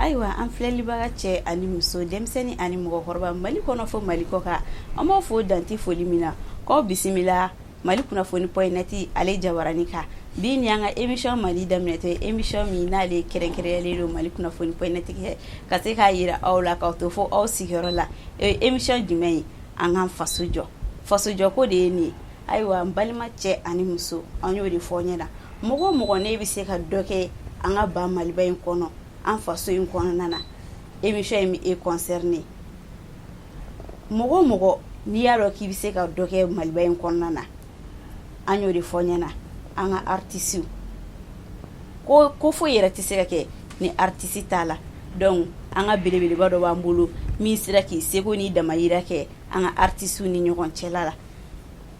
Ayiwa, an filɛlibaga cɛ ani muso, denmisɛnnin ani mɔgɔkɔrɔba, Mali kɔnɔ fo Mali kɔ kan, an b'aw fo danti foli min na k'aw bisimila Mali kunnafoni.net ale jabarani kan. Bi ni an ka émission Mali daminɛtɔ ye, émission min n'ale kɛrɛnkɛrɛnyalen don Mali kunnafoni.net kɛ ka se k'a jira aw la k'aw to fo aw sigiyɔrɔ la. Émission jumɛn ye? An k'an faso jɔ. Fasojɔko de ye nin ye. Ayiwa, n balima cɛ ani muso, an y'o de fɔ ɲɛna, mɔgɔ o mɔgɔ ne bɛ se ka dɔ kɛ an ka ba Maliba in kɔnɔ, an faso in kɔnɔna na, émission in bɛ e concerner. Mɔgɔ o mɔgɔ n'i y'a dɔn k'i bɛ se ka dɔ kɛ Maliba in kɔnɔna na, an y'o de fɔ ɲɛna, an ka artistes ko foyi yɛrɛ tɛ se ka kɛ ni artiste t'a la. Donc an ka belebeleba dɔ b'an bolo min sera k'i seko ni damayira kɛ an ka artistes ni ɲɔgɔn cɛla la.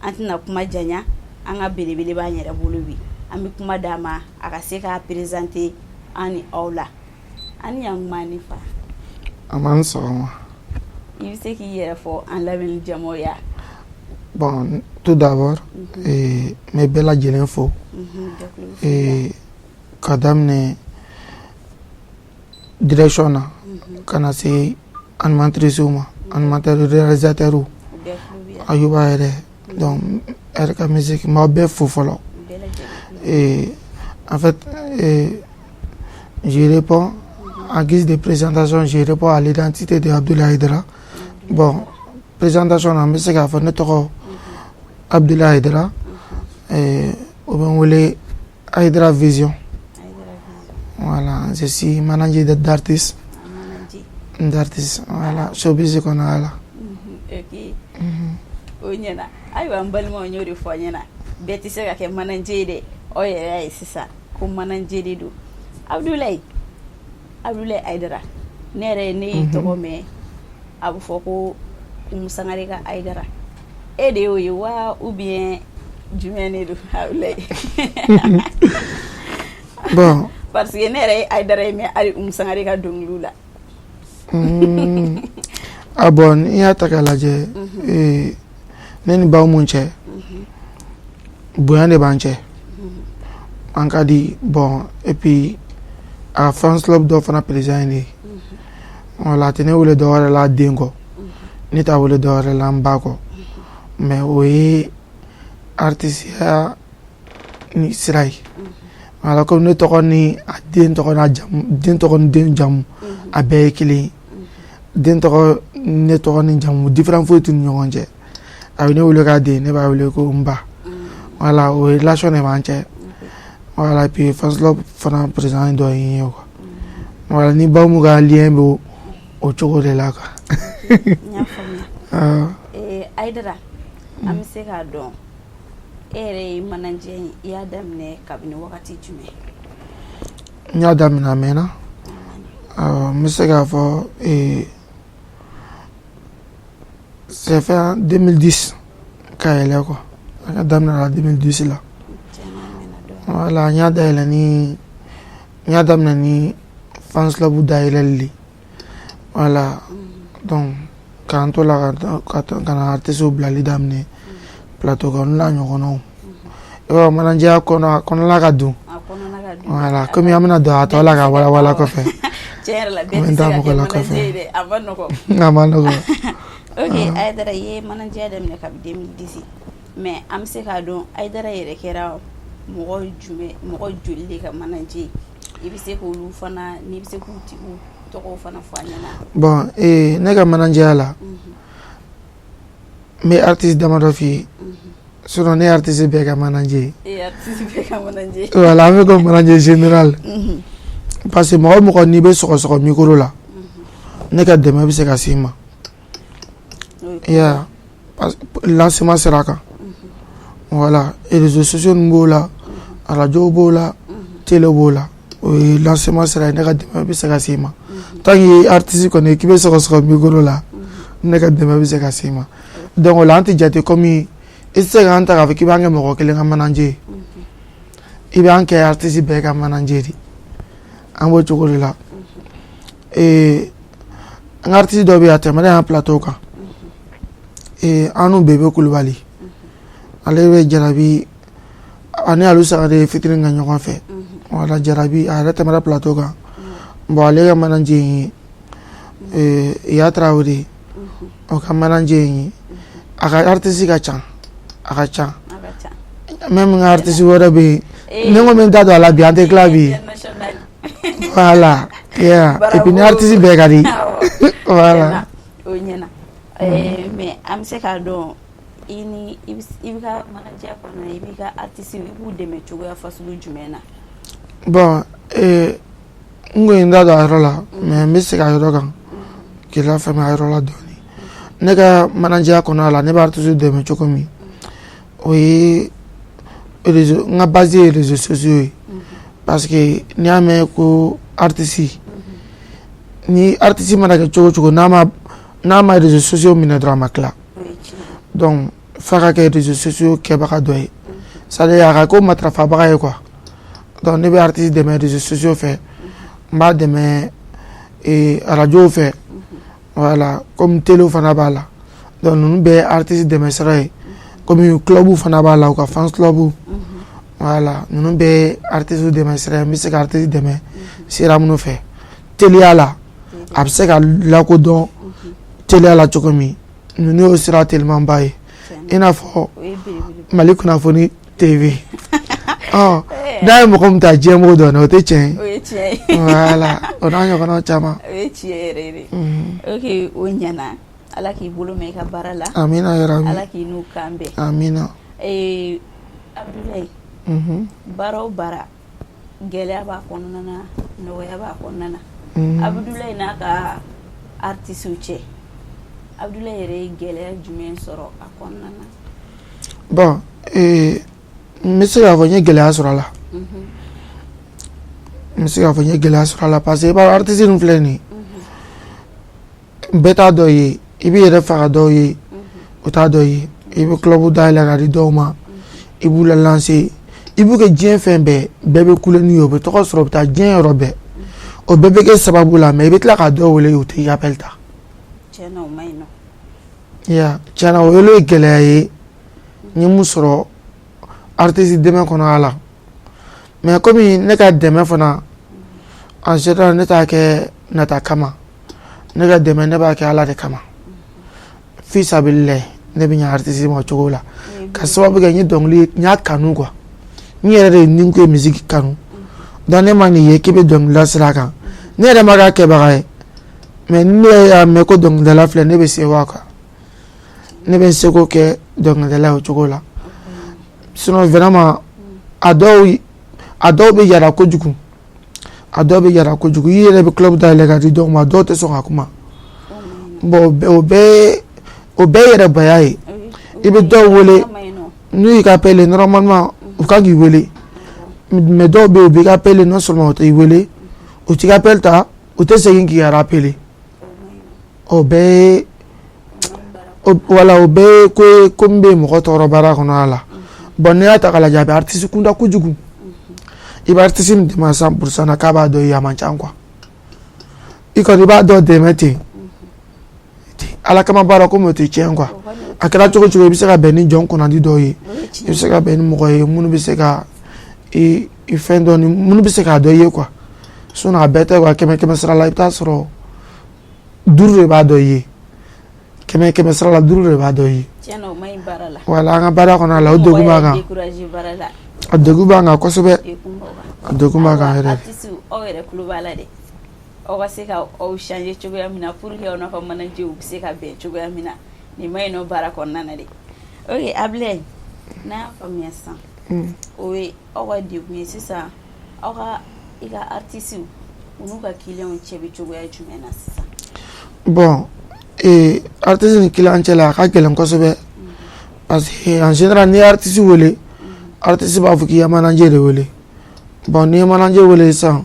An tɛna kuma janya, an ka belebele b'an yɛrɛ bolo bi. An bɛ kuma d'a ma a ka se k'a présenter an ni aw la. An ni ɲankuma ne fa. An b'an sɔgɔma. I bɛ se k'i yɛrɛ fɔ an lamɛnni jamaw ya? Bon, tout d'abord, n bɛ bɛɛ lajɛlen fo, ka daminɛ direction na ka na se animatrices ma, animateur, réalisateur, Ayuba yɛrɛ, donc RK Musique, n b'aw bɛɛ fo fɔlɔ. En fait, je réponds en guise de présentation, je réponds à l'identité de Abdoulaye Haidara. Bon, présentation na, n bɛ se k'a fɔ ne tɔgɔ Abdoulaye Haidara, o bɛ n wele Haidara Vision. Voilà, je suis manager d'artiste, d'artiste, voilà, showbiz kɔnɔna la. Ok, o ɲɛna. Ayiwa, n balimaw, n y'o de fɔ ɲɛna, bɛɛ tɛ se ka kɛ manager ye dɛ. Aw yɛrɛ y'a ye sisan ko manager de don. Abdoulaye, Abdoulaye Haidara, ne yɛrɛ ne y'i tɔgɔ mɛn, a bɛ fɔ ko Umu Sangare ka Haidara, e de y'o ye wa ou bien jumɛn de don, Abdoulaye? Bon. Parce que ne yɛrɛ ye Haidara ye mɛn hali Umu Sangare ka dɔnkiliw la. Ah bon, n'i y'a ta k'a lajɛ, ne ni baw mun cɛ, bonya de b'an cɛ, an ka di. Bon, et puis a fans club dɔ fana président ye ne ye. Voilà, a tɛ ne wele dɔwɛrɛ la den kɔ, ne t'a wele dɔwɛrɛ la n ba kɔ, mais o ye artisiya ni sira ye. Voilà, comme ne tɔgɔ ni a den tɔgɔ n'a jamu, den tɔgɔ ni den jamu, a bɛɛ ye kelen ye. Den tɔgɔ, ne tɔgɔ ni jamu, différent foyi t'u ni ɲɔgɔn cɛ. A bɛ ne wele k'a den, ne b'a wele ko n ba. Voilà, o relation de b'an cɛ. Voilà, et puis fans club fana président dɔ ye n ye quoi. Voilà, ni baw mun ka lien bɛ o cogo de la quoi. N y'a faamuya. Haidara, an bɛ se k'a dɔn e yɛrɛ ye manager ye, i y'a daminɛ kabini wagati jumɛn? N y'a daminɛ a mɛnna. N bɛ se k'a fɔ c'est fait en 2010 ka yɛlɛ quoi. A ka daminɛ la 2010 la. Voilà, n y'a dayɛlɛ ni n y'a daminɛ ni fans club dayɛlɛli de. Voilà, donc k'an to la ka na artistes bilali daminɛ plateau kan n'a ɲɔgɔnnaw. I b'a dɔn, manager kɔnɔ, a kɔnɔla ka dun. Voilà, komi an bɛna don a tɔ la ka walawala kɔfɛ. Tiɲɛ yɛrɛ la, bɛɛ tɛ se ka kɛ manager ye dɛ, a ma nɔgɔn. A ma nɔgɔn. Ok, Haidara, i ye manager daminɛ kabi 2010, mais an bɛ se k'a dɔn Haidara yɛrɛ kɛra mɔgɔ jumɛn, mɔgɔ joli de ka manager ye? I bɛ se k'olu fana, n'i bɛ se k'u tigiw tɔgɔw fana fɔ an ɲɛna. Bon, ne ka manager la, n bɛ artiste damadɔ f'i ye. Sinon ne ye artiste bɛɛ ka manager ye. E ye artiste bɛɛ ka manager ye. Voilà, an bɛ ko manager général. Parce que mɔgɔ o mɔgɔ n'i bɛ sɔgɔsɔgɔ micro la, ne ka dɛmɛ bɛ se ka s'i ma. I y'a ye, lancement sira kan. Voilà, réseaux sociaux ninnu b'o la, radio b'o la, télé b'o la. O ye lancement sira ye, ne ka dɛmɛ bɛ se ka s'i ma. Tant que artiste kɔni k'i bɛ sɔgɔsɔgɔ micro la, ne ka dɛmɛ bɛ se ka s'i ma. Donc o la an tɛ jate comme i tɛ se k'an ta k'a fɔ k'i b'an kɛ mɔgɔ kelen ka manager ye. I b'an kɛ artiste bɛɛ ka manager de. An b'o cogo de la. An ka artiste dɔ bɛ yen, a tɛmɛna yan plateau kan. An n'u Bebe Kulubali. Ale bɛ Jarabi ani Alu Sangare ye featuring kɛ ɲɔgɔn fɛ. Voilà, Jarabi a yɛrɛ tɛmɛna plateau kan. Bon, ale ka manager ye Ya Tarawele, o ka manager ye. A ka artiste ka ca, a ka ca. Même n ka artiste wɛrɛ bɛ yen, ni n ko bɛ n da don a la bi, an tɛ tila bi. Voilà, yeah. Et puis ni artiste bɛɛ ka di, voilà. O ɲɛna, mais an bɛ se k'a dɔn, i ni i bɛ ka manager kɔnɔna, i b'i ka artiste, i b'u dɛmɛ cogoya fasugu jumɛn na? Bon, n ko n da don a yɔrɔ la, mais n bɛ segin a yɔrɔ kan k'i lafaamuya a yɔrɔ la dɔɔnin. Ne ka manager kɔnɔna la, ne bɛ artiste dɛmɛ cogo min, o ye réseau, n ka base ye réseaux sociaux ye, parce que n'i y'a mɛn ko artiste, ni artiste mana kɛ cogo o cogo, n'a ma réseaux sociaux minɛ dɔrɔn, a ma tila. Donc f'a ka kɛ réseaux sociaux kɛbaga dɔ ye, c'est à dire a ka ko matarafabaga ye quoi. Donc ne bɛ artiste dɛmɛ réseaux sociaux fɛ, n b'a dɛmɛ radio fɛ, voilà, comme télé fana b'a la. Donc ninnu bɛɛ ye artiste dɛmɛ sira ye, comme club fana b'a la, u ka fans club, voilà. Ninnu bɛɛ ye artiste dɛmɛ sira ye. N bɛ se ka artiste dɛmɛ sira minnu fɛ teliya la, a bɛ se ka lakodɔn teliya la cogo min, ninnu y'o sira telimanba ye, i n'a fɔ Mali Kunnafoni TV. Ɔ, n'a ye mɔgɔ min ta, diɲɛ m'o dɔn, o tɛ tiɲɛ ye. Voilà, o n'a ɲɔgɔnnaw caman. O ye tiɲɛ yɛrɛ yɛrɛ. Ok, o ɲɛna. Ala k'i bolo mɛn i ka baara la. Amina yarabi. Ala k'i n'u kan bɛn. Amina. Abdoulaye, baara o baara, gɛlɛya b'a kɔnɔna na, nɔgɔya b'a kɔnɔna na. Abdoulaye n'a ka artiste cɛ, Abdoulaye yɛrɛ ye gɛlɛya jumɛn sɔrɔ a kɔnɔna na? Bon, n bɛ se k'a fɔ n ye gɛlɛya sɔrɔ a la. N bɛ se k'a fɔ n ye gɛlɛya sɔrɔ a la, parce que i b'a dɔn, artiste ninnu filɛ nin ye, bɛɛ t'a dɔn ye. I b'i yɛrɛ faga dɔw ye, o t'a dɔn ye. I bɛ club dayɛlɛ ka di dɔw ma, i b'u la lancer, i b'u kɛ diɲɛ fɛn bɛɛ, bɛɛ bɛ kule n'u ye, u bɛ tɔgɔ sɔrɔ, u bɛ taa diɲɛ yɔrɔ bɛɛ. O bɛɛ bɛ kɛ sababu la, mais i bɛ tila ka dɔw wele, u tɛ appel ta. Tiɲɛna, o ma ɲi nɔ. Ya, tiɲɛna, o ye gɛlɛya ye n ye mun sɔrɔ artiste dɛmɛ kɔnɔna la. Mais komi ne ka dɛmɛ fana, en général, ne t'a kɛ nata kama. Ne ka dɛmɛ, ne b'a kɛ Ala de kama, fi sabililahi. Ne bɛ ɲɛ artiste ma o cogo la, ka sababu kɛ n ye dɔnkili, n y'a kanu quoi. N yɛrɛ de ni ko ye musique kanu. Donc ne ma nin ye k'i bɛ dɔnkilida sira kan, ne yɛrɛ ma k'a kɛbaga ye, mais ni ne y'a mɛn ko dɔnkilidala filɛ, ne bɛ sewa quoi. Ne bɛ n seko kɛ dɔnkilidala ye o cogo la. Sinon vraiment, a dɔw bɛ yara kojugu, a dɔw bɛ yara kojugu. I yɛrɛ bɛ club dayɛlɛ ka di dɔw ma, dɔw tɛ sɔn ka kuma. Bon, o bɛɛ ye yɛrɛbaya ye. I bɛ dɔw wele, n'u y'i ka appel, normalement u kan k'i wele, mais dɔw bɛ yen, u b'i ka appel, non seulement u t'i wele, u t'i ka appel ta, u tɛ segin k'i rappeler. O bɛɛ ye, voilà, o bɛɛ ye ko ye, ko min bɛ mɔgɔ tɔɔrɔ baara kɔnɔna la. Bon, n'i y'a ta k'a lajɛ, a bɛ artiste kunda kojugu. I bɛ artiste min dɛmɛ 100% na k'a b'a dɔn i ye, a man ca quoi. I kɔni, i b'a dɔn dɛmɛ ten, Ala kama baara, komi o tɛ tiɲɛ quoi. A kɛra cogo cogo, i bɛ se ka bɛn ni jɔn kunnandi dɔw ye, i bɛ se ka bɛn ni mɔgɔ ye minnu bɛ se ka i fɛn dɔn, minnu bɛ se k'a dɔn i ye quoi. Sinon a bɛɛ tɛ quoi. Kɛmɛ kɛmɛ sara la, i bɛ taa sɔrɔ duuru de b'a dɔn i ye. Kɛmɛ kɛmɛ sara la, duuru de b'a dɔn i ye. Voilà, an ka baara kɔnɔ la, o degun b'an kan, a degun b'an kan kosɛbɛ, a degun b'an kan yɛrɛ. Aw yɛrɛ tulo b'a la dɛ, aw ka se ka aw changer cogoya min na pour que aw n'a ka manager u bɛ se ka bɛn cogoya min na. Nin ma ɲi nɔ baara kɔnɔna na dɛ. Ok, Ablaye, n'a y'a faamuya sisan, o ye aw ka degun ye sisan. Aw ka, i ka artiste u n'u ka clients cɛ bɛ cogoya jumɛn na sisan? Bon, artiste ni client cɛ la, a ka gɛlɛn kosɛbɛ, parce que en général, n'i ye artiste wele, artiste b'a fɔ k'i ka manager de wele. Bon, n'i ye manager wele sisan,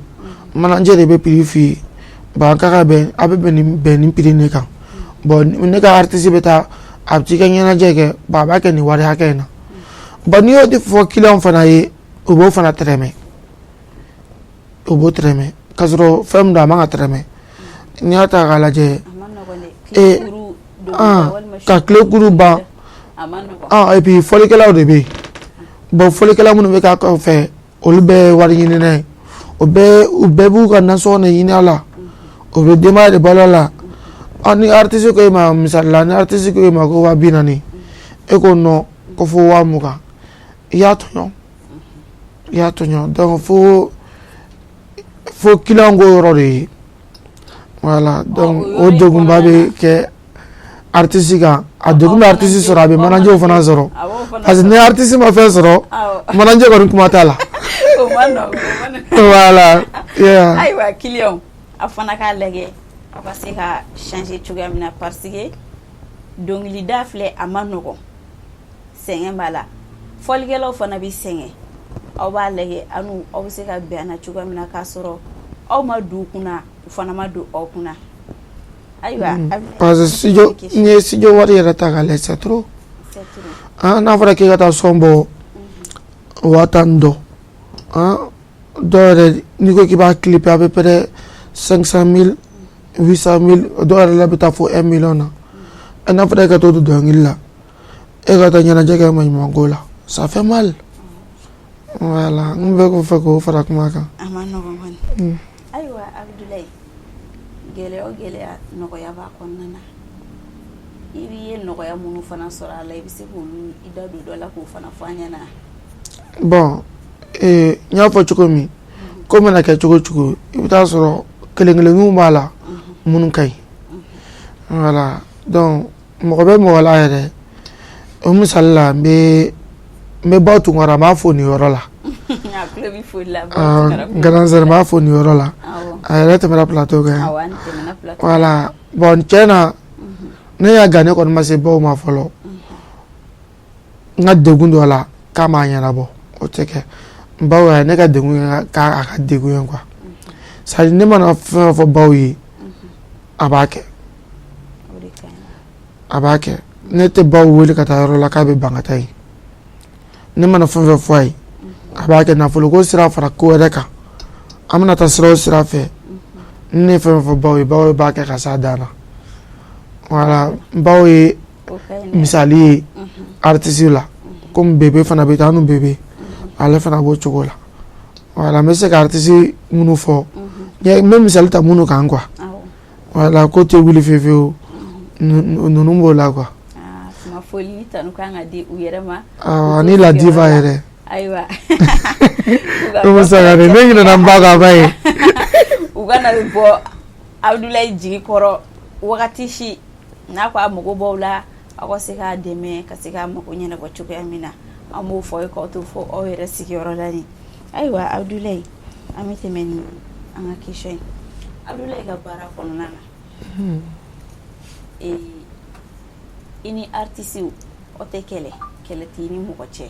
manager de bɛ prix f'i ye. Bon, an ka ka bɛn, a bɛ bɛn nin prix de kan. Bon, ne ka artiste bɛ taa, a bɛ t'i ka ɲɛnajɛ kɛ, bon, a b'a kɛ nin wari hakɛ in na. Bon, n'i y'o de fɔ client fana ye, u b'o fana tɛrɛmɛ, u b'o tɛrɛmɛ, k'a sɔrɔ fɛn min don, a man ka tɛrɛmɛ. N'i y'a ta k'a lajɛ, ka tile kuru ban, et puis fɔlikɛlaw de bɛ yen. Bon, fɔlikɛla minnu bɛ k'a kɔfɛ, olu bɛɛ ye wari ɲininna ye. O bɛɛ, u bɛɛ b'u ka nasɔngɔ de ɲini a la, o bɛ denbaya de balo a la. Ni artiste ko e ma, misali la, ni artiste ko e ma ko 40 000, e ko non, ko fo 20 000, i y'a tɔɲɔ, i y'a tɔɲɔ. Donc fo client ko yɔrɔ de ye, voilà. Donc o degunba bɛ kɛ artiste kan. A degun bɛ artiste sɔrɔ, a bɛ manager fana sɔrɔ, parce que ni artiste ma fɛn sɔrɔ, manager kɔni kuma t'a la. Voilà. Ayiwa, client a fana k'a lajɛ aw ka se ka changer cogoya min na, parce que dɔnkilida filɛ, a ma nɔgɔn, sɛgɛn b'a la, fɔlikɛlaw fana bɛ sɛgɛn. Aw b'a lajɛ aw n'u aw bɛ se ka bɛn a na cogoya min na, k'a sɔrɔ aw ma don u kunna, u fana ma don aw kunna. Ayiwa. Parce que studio, n'i ye studio wari yɛrɛ ta k'a lajɛ, c'est trop. N'a fɔra k'e ka taa son bɔ 10 000 ni dɔ, dɔw yɛrɛ, n'i ko k'i b'a clipper, à peu près 500 000, 800 000, dɔw yɛrɛ la bɛ taa fo 1 million na. N'a fɔra e ka t'o don dɔnkili la, e ka taa ɲɛnajɛ kɛ maɲumanko la, ça fait mal. Voilà, n bɛ k'o fɛ k'o fara kuma kan. A ma nɔgɔn kɔni. Ayiwa Abudulayi, gɛlɛya o gɛlɛya, nɔgɔya b'a kɔnɔna na. I b'i ye nɔgɔya minnu fana sɔrɔ a la, i bɛ se k'olu i da don dɔ la k'o fana fɔ an ɲɛna? Bon, n y'a fɔ cogo min, ko mana kɛ cogo o cogo, i bɛ taa sɔrɔ kelen kelenninw b'a la minnu ka ɲi. Voilà, donc mɔgɔ bɛ mɔgɔ la yɛrɛ. O misali la, n bɛ Baw Tunkara, n b'a fo nin yɔrɔ la. N grand sœur, n b'a fo nin yɔrɔ la. A yɛrɛ tɛmɛna plateau kan yan. Voilà, bon, tiɲɛ na, ne y'a gan, ne kɔni ma se Baw ma fɔlɔ. N ka degun dɔ la k'a m'a ɲɛnabɔ, o tɛ kɛ. Baw yɛrɛ, ne ka degun ye k'a ka degun ye quoi. C'est à dire, ne mana fɛn o fɛn fɔ Baw ye, a b'a kɛ, a b'a kɛ. Ne tɛ Baw wele ka taa yɔrɔ la k'a bɛ ban ka taa yen. Ne mana fɛn fɛn fɔ a ye, a b'a kɛ. Nafolo ko sira fara ko wɛrɛ kan, an bɛna taa sira o sira fɛ, ni ne ye fɛn fɛn fɔ Baw ye, Baw b'a kɛ ka s'a dan na. Voilà, Baw ye misali ye artiste la. Komi Bebe fana bɛ taa, an Bebe, ale fana b'o cogo la. Voilà, n bɛ se ka artiste minnu fɔ, n bɛ misali ta minnu kan quoi. Voilà, ko tɛ wuli fiyewu fiyewu, ninnu b'o la quoi. Foli ni tanu kan ka di u yɛrɛ ma. Ani la diva yɛrɛ. Ayiwa. Umu Sangare, ne ɲinɛna n ba kɔ, a ba ye. U kana bɔ Abudulayi jigi kɔrɔ wagati si n'a ko a mago b'aw la, aw ka se k'a dɛmɛ ka se k'a mago ɲɛnabɔ cogoya min na. An b'o fɔ ye k'aw to fɔ aw yɛrɛ sigiyɔrɔ la nin. Ayiwa Abudulayi, an bɛ tɛmɛ ni an ka question ye. Abudulayi ka baara kɔnɔna na, i ni artiste aw tɛ kɛlɛ, kɛlɛ t'i ni mɔgɔ cɛ?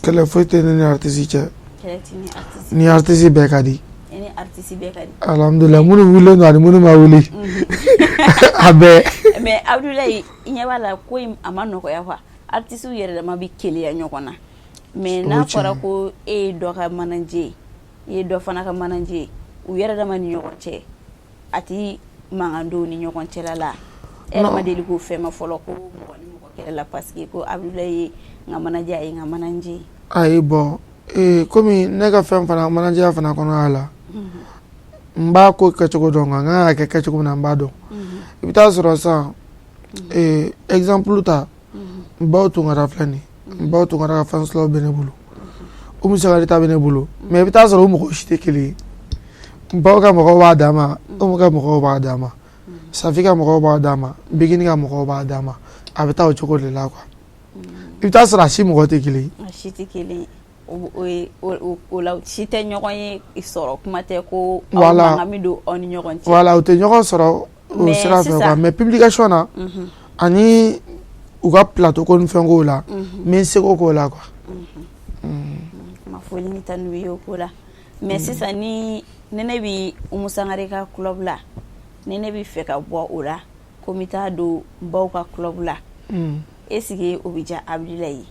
Kɛlɛ foyi tɛ ne ni artiste cɛ. Kɛlɛ t'i ni artiste. Ni artiste bɛɛ ka di. I ni artiste bɛɛ ka di. Alhamdulilah, minnu wulilen don ani minnu ma wuli, a bɛɛ. Mais Abudulayi, i ɲɛ b'a la, ko in a ma nɔgɔya quoi. Artiste yɛrɛ dama bɛ keleya ɲɔgɔn na, mais n'a fɔra ko e ye dɔ ka manager ye, i ye dɔ fana ka manager ye, u yɛrɛ dama ni ɲɔgɔn cɛ, a ti mankan don ni ɲɔgɔn cɛla la? E yɛrɛ ma deli k'o fɛn ma fɔlɔ ko mɔgɔ ni mɔgɔ kɛlɛ la parce que ko Abudulayi ye n ka manager, a ye n ka manager ye? Ayi, bon, komi ne ka fɛn fana, manager fana kɔnɔna la, n b'a ko kɛcogo dɔn nka n kan ka kɛ kɛcogo min na, n b'a dɔn. I bɛ taa sɔrɔ sisan, exemple ta, Baw Tunkara filɛ nin ye. Baw Tunkara ka fans club bɛ ne bolo, Umu Sangare ta bɛ ne bolo, mais i bɛ taa sɔrɔ o mɔgɔw si tɛ kelen ye. Baw ka mɔgɔw b'a dan ma, Umu ka mɔgɔw b'a dan ma, Safi ka mɔgɔw b'a dan ma, Bigini ka mɔgɔw b'a dan ma. A bɛ taa o cogo de la quoi. I bɛ taa sɔrɔ a si mɔgɔ tɛ kelen ye. A si tɛ kelen ye. O la, si tɛ ɲɔgɔn ye sɔrɔ, kuma tɛ ko aw mankan bɛ don aw ni ɲɔgɔn cɛ. Voilà, u tɛ ɲɔgɔn sɔrɔ o sira fɛ quoi. Mais publication na ani u ka plateau ko ni fɛnkow la, n bɛ n seko k'o la quoi. Ma foli ni tanu ye o ko la. Mais sisan, ni ne bɛ Umu Sangare ka club la, ni ne bɛ fɛ ka bɔ o la ko n bɛ taa don Baw ka club la, est ce que o bɛ diya Abudulayi ye?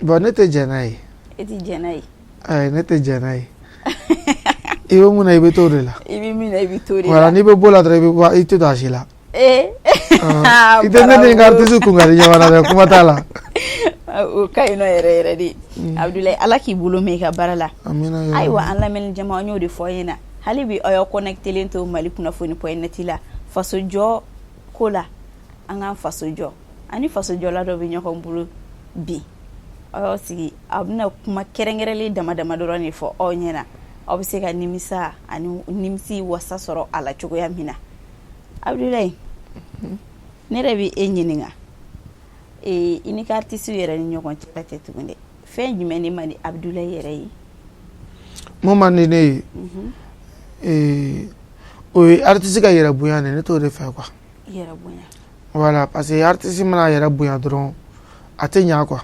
Bon, ne tɛ jɛn n'a ye. E tɛ jɛn n'a ye? Ayi, ne tɛ jɛn n'a ye. I bɛ mun na, i bɛ t'o de la. I bɛ min na, i bɛ t'o de la. Voilà, n'i bɛ bɔ la dɔrɔn, i bɛ bɔ, i tɛ don a si la. Ee. I tɛ ne ni n ka artiste kun ka di ɲɔgɔn na dɛ, kuma t'a la. O ka ɲi nɔ yɛrɛ yɛrɛ de. Abudulayi, Ala k'i bolo mɛn i ka baara la. Amina. Ayiwa, an lamɛnni jama, an y'o de fɔ aw ɲɛna. Hali bi aw y'aw connectelen to Mali kunnafoni point net la, fasojɔ ko la. An k'an faso jɔ ani fasojɔla dɔ bɛ ɲɔgɔn bolo bi. Aw y'aw sigi, a bɛna kuma kɛrɛnkɛrɛnlen dama dama dɔrɔn de fɔ aw ɲɛna, aw bɛ se ka nimisa ani nimisi wasa sɔrɔ a la cogoya min na. Abudulayi, ne yɛrɛ bɛ e ɲininka, i ni ka artiste yɛrɛ ni ɲɔgɔn cɛ tɛ tuguni dɛ, fɛn jumɛn de man di Abudulayi yɛrɛ ye? Mun man di ne ye, o ye artiste ka yɛrɛ bonya de. Ne t'o de fɛ quoi. Yɛrɛ bonya. Voilà, parce que artiste mana yɛrɛ bonya dɔrɔn, a tɛ ɲa quoi,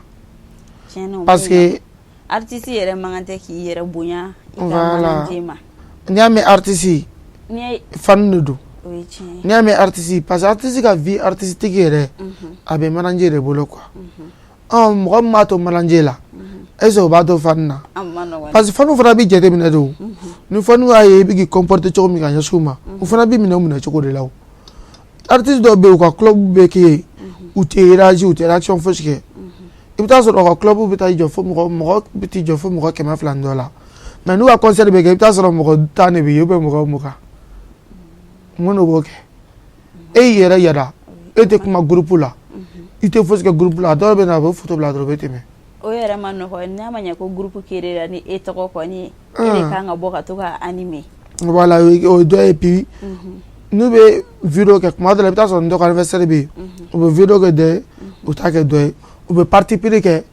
parce que artiste yɛrɛ man kan tɛ k'i yɛrɛ bonya i ka manager ma. N'i y'a mɛn artiste, fan de don. N'i y'a mɛn artiste, parce que artiste ka vie artistique yɛrɛ, a bɛ manager de bolo quoi. Mɔgɔ min b'a to manager la, est ce que o b'a to fan na? Parce que fanu fana bɛ jateminɛ de o. Ni fanu y'a ye i bɛ k'i comporter cogo min ka ɲɛsin u ma, u fana bɛ minɛ o minɛ cogo de la. O artiste dɔw bɛ yen, u ka club bɛ kɛ yen, u tɛ réagir, u tɛ réaction fosi kɛ. I bɛ taa sɔrɔ u ka club bɛ taa jɔ fo mɔgɔ, mɔgɔ bɛ t'i jɔ fo mɔgɔ 200 ni dɔ la, mais n'u ka concert bɛ kɛ, i bɛ taa sɔrɔ mɔgɔ 10 de bɛ yen ou bien mɔgɔ 20. Mun de b'o kɛ? E y'i yɛrɛ yada, e tɛ kuma groupe la, i tɛ fosi kɛ groupe la. Dɔw bɛ na, a bɛ photo bila dɔrɔn, u bɛ tɛmɛ. O yɛrɛ ma nɔgɔ. N'a ma ɲɛ ko groupe créé la ni e tɔgɔ kɔni ye, e de kan ka bɔ ka to ka animer. Voilà, o ye dɔ ye. Puis n'u bɛ vidéo kɛ, kuma dɔ la, i bɛ taa sɔrɔ ni dɔ ka anniversaire bɛ yen, u bɛ vidéo kɛ dɔ ye, u t'a kɛ dɔ ye. U bɛ parti pris kɛ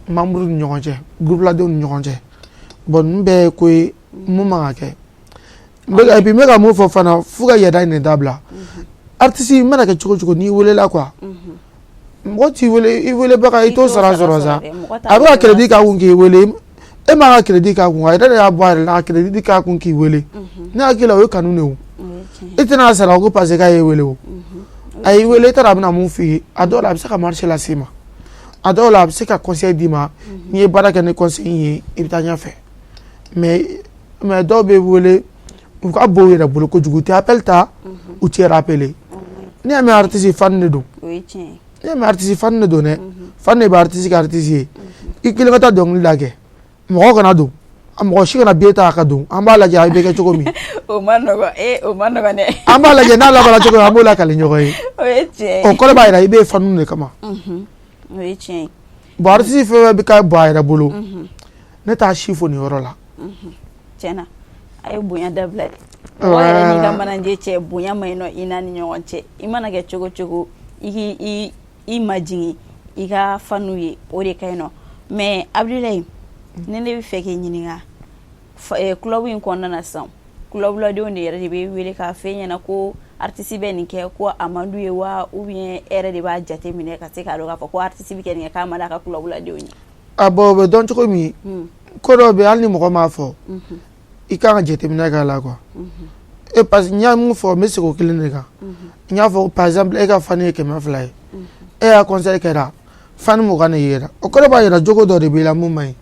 membre ni ɲɔgɔn cɛ, groupe ladenw ni ɲɔgɔn cɛ. Bon, ninnu bɛɛ ye ko ye mun man ka kɛ. Et puis n bɛ ka mun fɔ fana, f'u ka yɛrɛ in de dabila. Artiste mana kɛ cogo cogo, n'i welela quoi, mɔgɔ t'i wele, i welebaga i t'o sara sɔrɔ sa. A bɛ ka crédit k'a kun k'i wele, e m'a ka crédit k'a kun, a yɛrɛ de y'a bɔ a yɛrɛ la ka crédit k'a kun k'i wele. Ne hakili la, o ye kanu de ye o. E tɛna sara ko parce que k'a y'e wele. O a y'i wele, i taara, a bɛna mun f'i ye? A dɔw la, a bɛ se ka marché las'i ma, a dɔw la, a bɛ se ka conseil d'i ma. N'i ye baara kɛ ni conseil ye, i bɛ taa ɲɛfɛ. Mais dɔw bɛ wele, u ka bon u yɛrɛ bolo kojugu, u tɛ appel ta, u tɛ rappeler. N'i y'a mɛn artiste, fan de don. N'i y'a mɛn artiste, fan de don dɛ. Fan de bɛ artiste kɛ artiste ye. I kelen ka taa dɔnkili da kɛ, mɔgɔ kana don, mɔgɔ si kana billet ta ka don, an b'a lajɛ a bɛ kɛ cogo min. O ma nɔgɔn, ee, o ma nɔgɔn dɛ. An b'a lajɛ n'a labanna cogo min, an b'o lakali ɲɔgɔn ye. O ye tiɲɛ ye. O kɔrɔ b'a jira i bɛ fanu de kama. O ye tiɲɛ ye. Bon, artiste fɛn fɛn bɛ ka bɔ a yɛrɛ bolo, ne t'a si fo nin yɔrɔ la. Tiɲɛna, a ye bonya dabila dɛ. Mɔgɔ yɛrɛ n'i ka manager cɛ, bonya ma ɲi nɔ i n'a ni ɲɔgɔn cɛ. I mana kɛ cogo cogo, i k'i i majigin i ka fanu ye, o de ka ɲi nɔ. Mais Abudulayi, ne bɛ fɛ k'i ɲininka, club in kɔnɔna na sisan, club ladenw de yɛrɛ de bɛ wele k'a f'e ɲɛna ko artiste bɛ nin kɛ, ko a man d'u ye wa, ou bien e yɛrɛ de b'a jate minɛ ka se k'a dɔn k'a fɔ ko artiste bɛ kɛ nin kɛ, k'a man d'a ka club ladenw ye? A bon, o bɛ dɔn cogo min, ko dɔw bɛ yen, hali ni mɔgɔ m'a fɔ, i kan ka jateminɛ k'a la quoi. E parce que n y'a mun fɔ, n bɛ segin o kelen de kan. N y'a fɔ, par exemple, e ka fan ye 200 ye, e y'a concert kɛra, fan 20 de yera. O kɔrɔ b'a jira jogo dɔ de b'i la mun man ɲi.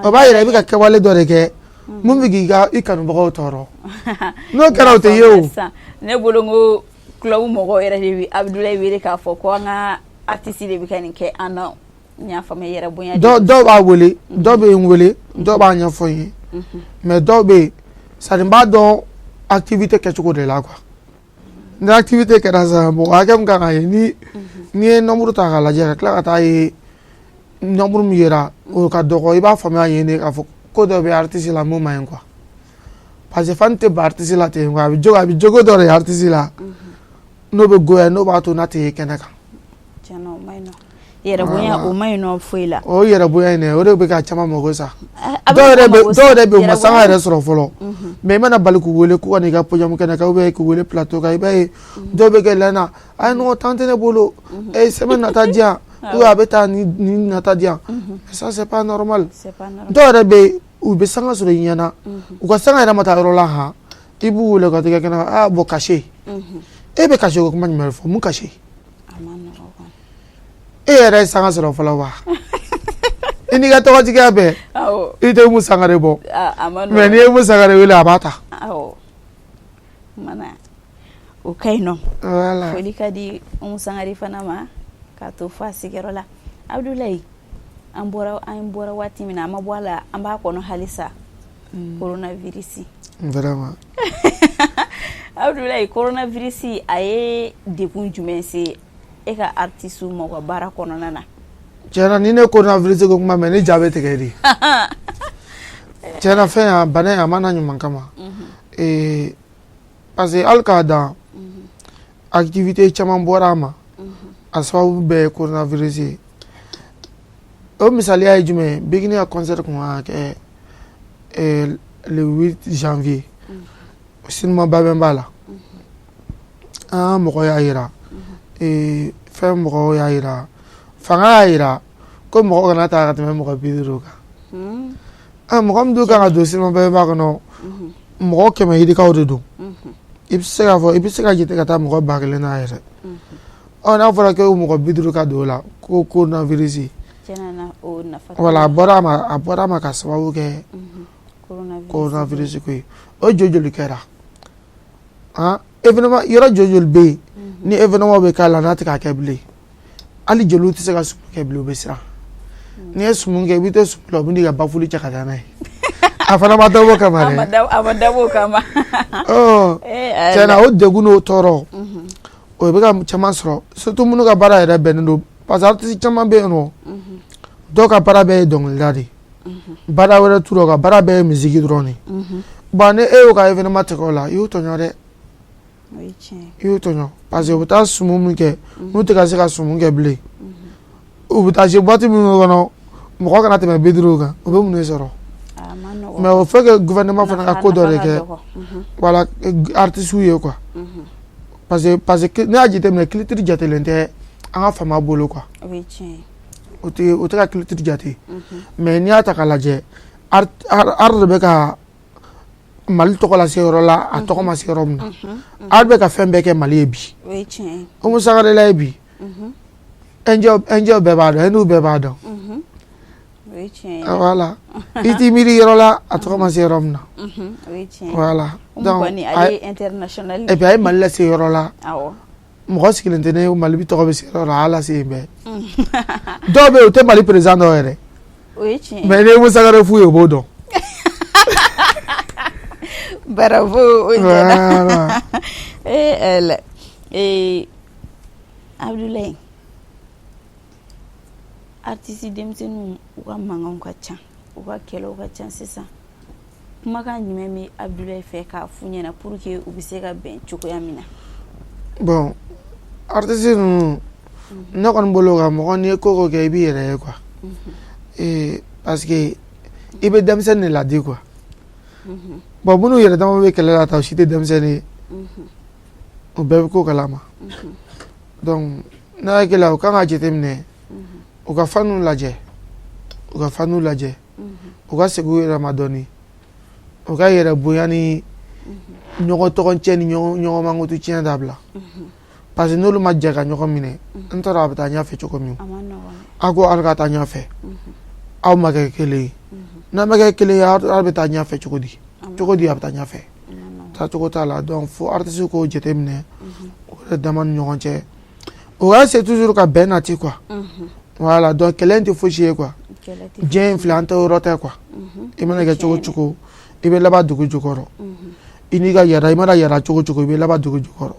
O b'a jira i bɛ ka kɛwale dɔ de kɛ mun bɛ k'i ka i kanubagaw tɔɔrɔ. N'o kɛra, o tɛ ye o. Ne bolo, n ko club mɔgɔw yɛrɛ de bɛ Abudulayi wele k'a fɔ ko an ka artiste de bɛ ka nin kɛ an na. N y'a faamuya, yɛrɛ bonya. Dɔw b'a wele, dɔw bɛ n wele, dɔw b'a ɲɛfɔ n ye, mais dɔw bɛ yen, c'est à dire n b'a dɔn activité kɛcogo de la quoi. Ni activité kɛra sisan, mɔgɔ hakɛ min kan ka ye, ni n'i ye nombre ta k'a lajɛ, ka tila ka taa ye nombre min yera, o ka dɔgɔ, i b'a faamuya yen de k'a fɔ ko dɔ bɛ artiste la mun man ɲi quoi. Parce que fan tɛ ban artiste la ten quoi. A bɛ jogo dɔ de ye artiste la, n'o bɛ goya, n'o b'a to n'a tɛ ye kɛnɛ kan. Tiɲɛna, o ma ɲi nɔ. Yɛrɛ bonya, o ma ɲi nɔ foyi la. O yɛrɛ bonya in dɛ, o de bɛ ka caman mago sa. Dɔw yɛrɛ bɛ u ma sanga yɛrɛ sɔrɔ fɔlɔ, mais i mana bali k'u wele k'u ka n'i ka podium kɛnɛ kan ou bien k'u wele plateau kan, i b'a ye dɔw bɛ kɛ lɛn na, a ye nɔgɔ temps tɛ ne bolo, e semaine nata di yan, ou bien a bɛ taa ni nata di yan. Ça, c'est pas normal. Dɔw yɛrɛ bɛ yen, u bɛ sanga sɔrɔ i ɲɛna, u ka sanga yɛrɛ ma taa yɔrɔ la han, i b'u wele ka tigɛ kɛnɛ kan. Ah bon, cachet, e bɛ cachet ko kuma jumɛn fɔ? Mun cachet? E yɛrɛ ye sanga sɔrɔ fɔlɔ wa? I n'i ka tɔgɔtigiya bɛɛ, i tɛ Umu Sangare bɔ, mais n'i ye Umu Sangare wele, a b'a ta. O ka ɲi nɔ. Foli ka di Umu Sangare fana ma k'a to fo a sigiyɔrɔ la. Abudulayi, an bɔra waati min na, an ma bɔ a la, an b'a kɔnɔ halisa, coronavirus. Vraiment. Abudulayi, coronavirus, a ye degun jumɛn se e ka artiste ma u ka baara kɔnɔna na? Tiɲɛna, ni ne coronavirus ko kuma mɛn, ne ja bɛ tigɛ de. Tiɲɛna, fɛn a bana in, a ma na ɲuman kama. Parce que hali k'a dan, activité caman bɔra a ma, a sababu bɛɛ ye coronavirus ye. O misaliya ye jumɛn ye? Bigini ka concert kun kan ka kɛ le 8 janvier cinéma Babemba la. An ka mɔgɔ y'a yira, fɛn mɔgɔw y'a yira, fanga y'a yira ko mɔgɔ kana ta ka tɛmɛ mɔgɔ 50 kan. Ah, mɔgɔ min dun kan ka don cinéma Babemba kɔnɔ, mɔgɔ 100 yirikaw de don. I bɛ se k'a fɔ, i bɛ se ka jate ka taa mɔgɔ 1000 n'a yɛrɛ. Ɔ, n'a fɔra ko mɔgɔ 50 ka don o la, ko coronavirus, voilà, a bɔra a ma ka sababu kɛ coronavirus ko ye. O joli joli kɛra? Han, événement yɔrɔ joli joli bɛ yen ni événement bɛ k'a la, n'a tɛ ka kɛ bilen? Hali jeliw tɛ se ka sumu kɛ bilen, u bɛ siran. N'i ye sumu kɛ, i bɛ to sumu la, u bɛ n'i ka bafuli cɛ ka taa n'a ye. A fana ma dabɔ kama dɛ. A ma dabɔ o kama. Ɔ, tiɲɛna, o degun n'o tɔɔrɔ, o bɛ ka caman sɔrɔ, surtout minnu ka baara yɛrɛ bɛnnen don, parce que artiste caman bɛ yen nɔ, dɔw ka baara bɛɛ ye dɔnkilida de ye, baara wɛrɛ t'u la, u ka baara bɛɛ ye musique dɔrɔn de ye. Bon, ni e y'o ka événement tigɛ o la, i y'o tɔɲɔ dɛ, i y'o tɔɲɔ, parce que u bɛ taa sumu min kɛ, n'u tɛ ka se ka sumu kɛ bilen, u bɛ taa se boîte minnu kɔnɔ, mɔgɔ kana tɛmɛ 50 kan, u bɛ mun de sɔrɔ? Mais o faut que gouvernement fana ka ko dɔ de kɛ, voilà, artistes ye quoi, parce que ne y'a jateminɛ, culture jatelen tɛ an ka faama bolo quoi. O tɛ ka culture jate. Mais n'i y'a ta k'a lajɛ, art de bɛ ka Mali tɔgɔ lase yɔrɔ la, a tɔgɔ ma se yɔrɔ min na. Art bɛ ka fɛn bɛɛ kɛ Mali ye bi. Umu Sangare la ye bi, Indien bɛɛ b'a dɔn, Hindu bɛɛ b'a dɔn. Voilà, i t'i miiri yɔrɔ la, a tɔgɔ ma se yɔrɔ min na. Voilà, donc et puis a ye Mali lase yɔrɔ la, mɔgɔ sigilen tɛ ne Mali bi tɔgɔ bɛ se yɔrɔ la, a y'a lase yen bɛɛ. Dɔw bɛ yen, u tɛ Mali président dɔw yɛrɛ, mais n'i ye Umu Sangare f'u ye, u b'o dɔn. Bravo, o ɲɛna. Ee, Abudulayi, artiste denmisɛnninw, u ka mankanw ka ca, u ka kɛlɛw ka ca sisan. Kumakan jumɛn bɛ Abudulayi fɛ k'a f'u ɲɛna pour que u bɛ se ka bɛn cogoya min na? Bon, artiste ninnu, ne kɔni bolo, ka mɔgɔ n'i ye ko ko kɛ, i b'i yɛrɛ ye quoi. Ee, parce que i bɛ denmisɛnnin de ladi quoi. Bon, minnu yɛrɛ dama bɛ kɛlɛ la ta, o si tɛ denmisɛnnin ye, o bɛɛ bɛ ko kalama. Donc ne hakili la, u kan ka jateminɛ, u ka faniw lajɛ, u ka faniw lajɛ, u ka segin u yɛrɛ ma dɔɔni, u ka yɛrɛ bonya ni ɲɔgɔn tɔgɔ cɛ ni ɲɔgɔn mankutu tiɲɛ dabila, parce que n'olu ma jɛ ka ɲɔgɔn minɛ, n t'a dɔn a bɛ taa ɲɛfɛ cogo min. A ko hali ka taa ɲɛfɛ, aw ma kɛ kelen ye. N'a ma kɛ kelen ye, aw bɛ taa ɲɛfɛ cogo di? Cogo di a bɛ taa ɲɛfɛ? Taacogo t'a la. Donc fo artiste k'o jateminɛ, o yɛrɛ dama ni ɲɔgɔn cɛ, o ka essayer toujours ka bɛn nati quoi. Voilà, donc kɛlɛ in tɛ fosi ye quoi. Diɲɛ in filɛ, an tɛ yɔrɔ tɛ quoi. I mana kɛ cogo cogo, i bɛ laban dugu jukɔrɔ. I n'i ka yara, i mana yara cogo cogo, i bɛ laban dugu jukɔrɔ.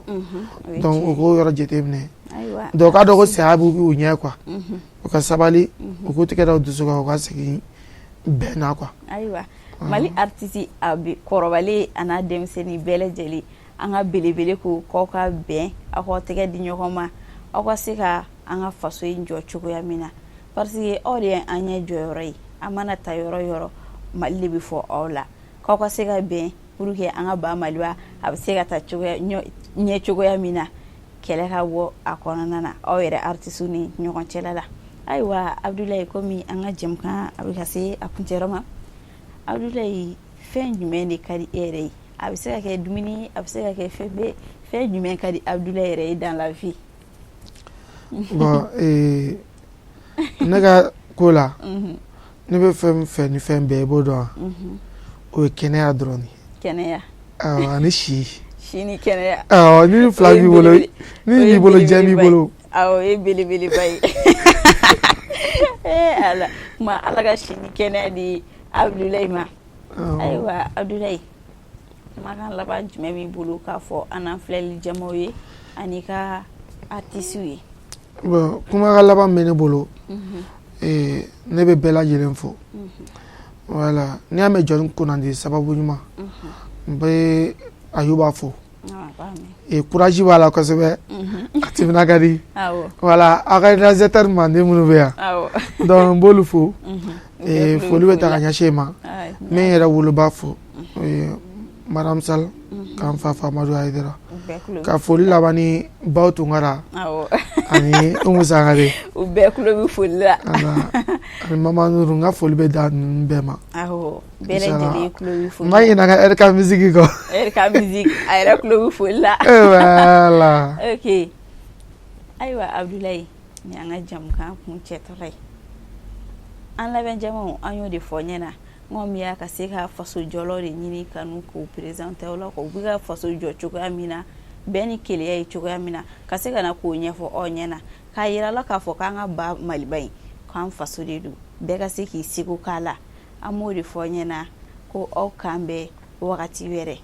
Donc o k'o yɔrɔ jateminɛ. Donc k'a dɔn ko saya b'u ɲɛ quoi. U ka sabali, u k'u tigɛ da u dusu kan, u ka segin bɛn na quoi. Ayiwa, Mali artiste, a bɛ kɔrɔbalen a n'a denmisɛnnin bɛɛ lajɛlen, an ka belebele ko k'aw ka bɛn, aw k'aw tɛgɛ di ɲɔgɔn ma, aw ka se ka an ka faso in jɔ cogoya min na, parce que aw de ye an ɲɛ jɔyɔrɔ ye. An mana ta yɔrɔ yɔrɔ, Mali de bɛ fɔ aw la. K'aw ka se ka bɛn pour que an ka ba Maliba a bɛ se ka taa cogoya ɲɛ cogoya min na, kɛlɛ ka bɔ a kɔnɔna na, aw yɛrɛ artiste ni ɲɔgɔn cɛla la. Ayiwa, Abudulayi, komi an ka jɛmukan a bɛ ka se a kuncɛyɔrɔ ma, Abudulayi, fɛn jumɛn de ka di e yɛrɛ ye? A bɛ se ka kɛ dumuni, a bɛ se ka kɛ fɛn bɛɛ. Fɛn jumɛn ka di Abudulayi yɛrɛ ye dans la vie? Bon, ne ka ko la, ne bɛ fɛn min fɛ ni fɛn bɛɛ, i b'o dɔn wa? O ye kɛnɛya dɔrɔn de ye. Kɛnɛya. Awɔ, ani si. Si ni kɛnɛya. Awɔ, ni fila b'i bolo, ni b'i bolo, diɲɛ b'i bolo. Awɔ, o ye belebeleba ye. Ee Ala, kuma Ala ka si ni kɛnɛya di Abudulayi ma. Ayiwa Abudulayi, kumakan laban jumɛn b'i bolo k'a fɔ an n'an filɛli jamaw ye ani ka artisiw ye? Bon, kumakan laban min bɛ ne bolo, ne bɛ bɛɛ lajɛlen fo. Voilà, n'i y'a mɛn jɔnni kunnandi sababu ɲuman, n bɛ Ayuba fo. Courage b'a la kosɛbɛ, a timina ka di. Voilà, aw ka réalisateur manden minnu bɛ yan, donc n b'olu fo. Foli bɛ ta ka ɲɛsin e ma. N bɛ n yɛrɛ woloba fo, Madame Sall, k'an fa Famadu Hayidara, ka foli laban ni Baw Tunkara ani Umu Sangare. U bɛɛ tulo bɛ foli la. Ani Mama Nuru, n ka foli bɛ da ninnu bɛɛ ma. Awɔ, bɛɛ lajɛlen tulo bɛ foli la. N ma ɲinɛ ka RK Musique kɔ. RK Musique, a yɛrɛ tulo bɛ foli la. Voilà. Ok, ayiwa Abudulayi, nin y'an ka jamukan kuncɛtɔla ye. An lamɛn jamaw, an y'o de fɔ ɲɛna mɔgɔ min y'a ka se ka faso jɔlaw de ɲini ka n'u k'u présenter aw la, k'u bɛ ka faso jɔ cogoya min na, bɛn ni kelenya ye cogoya min na, ka se ka na k'o ɲɛfɔ aw ɲɛna, k'a yira la k'a fɔ k'an ka ba Maliba in, k'an faso de don, bɛɛ ka se k'i seko k'a la. An b'o de fɔ ɲɛna ko aw k'an bɛn wagati wɛrɛ.